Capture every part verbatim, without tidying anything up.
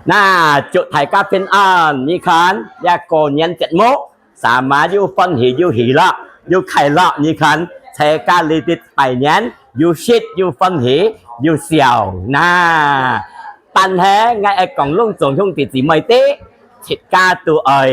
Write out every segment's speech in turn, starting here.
那，祝大家平安。你看，這過年節目，sama又歡喜又喜樂，又快樂。你看，在家裡的拜年，又食又歡喜又笑。那，但係，𠊎愛講攏總兄弟姊妹的，自家都愛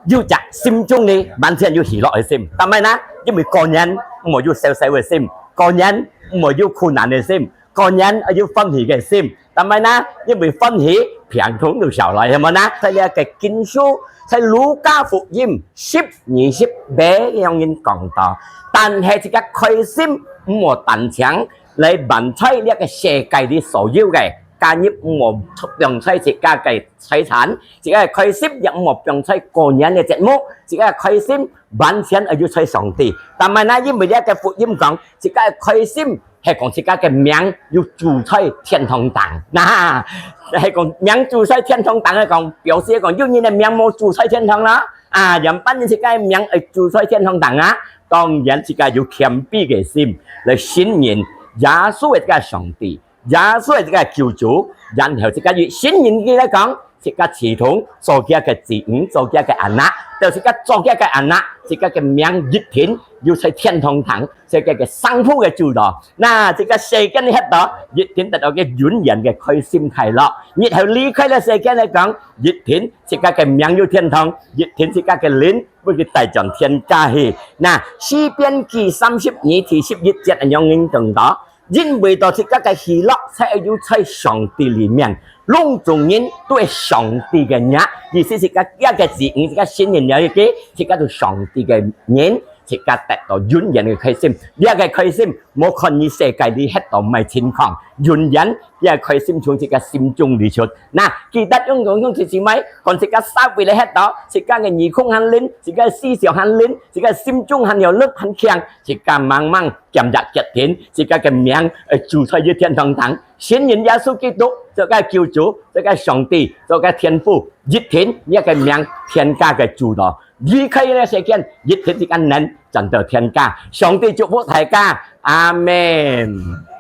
有隻心中呢，完全有喜樂个心。但係呢，因為過年，毋好有愁愁个心，過年，毋好有苦難个心，過年，愛有歡喜个心。但係呢，因為歡喜，病痛就少來，係無呢？在這个經書，在路加福音十二十八樣人講到，但係自家開心，毋好單淨來滿足這个世界裡所有个，加入毋好放在自家个財產，自家个開心也毋好放在過年个節目，自家个開心完全愛有在上帝。但係呢，因為這个福音講，自家个開心係講自家个名有註在天堂頂。那，係講名註在天堂頂，係講表示講有人个名無註在天堂啦。啊，仰般自家个名愛註在天堂頂啊？當然，自家有謙卑个心來信任耶穌係自家上帝。 耶穌係自家个救主，然後自家一信任佢來講，自家自動做佢个子女，做佢个anak，到自家做佢个anak，自家个名一定有在天堂頂，在佢个上帝个主道。那自家世間裡歇到，一定得到佢永遠个開心快樂。日後離開了世間來講，一定自家个名有天堂，一定自家个靈會去帶轉天家去。那詩篇記三十二第十一節恁樣講到， 因為到自家个喜樂，在有在上帝裡面，攏總人都係上帝个人，意思自家个子女，自家信任了佢，自家都上帝个人，自家得到永遠个開心。這个開心，無看你世界裡歇到麼个情況，永遠這个開心從自家心中裡出。那，記得用用用自己買，看自家社會裡歇到，自家个耳空還靈，自家思想還靈，自家心中還有力還強，自家慢慢 減壓決定，自家个名愛註在這天堂頂，信任耶穌基督，做个救主，做个上帝，做个天父，一定這个名天家个主咯。離開這世間，一定自家能轉到天家。上帝祝福大家，阿門。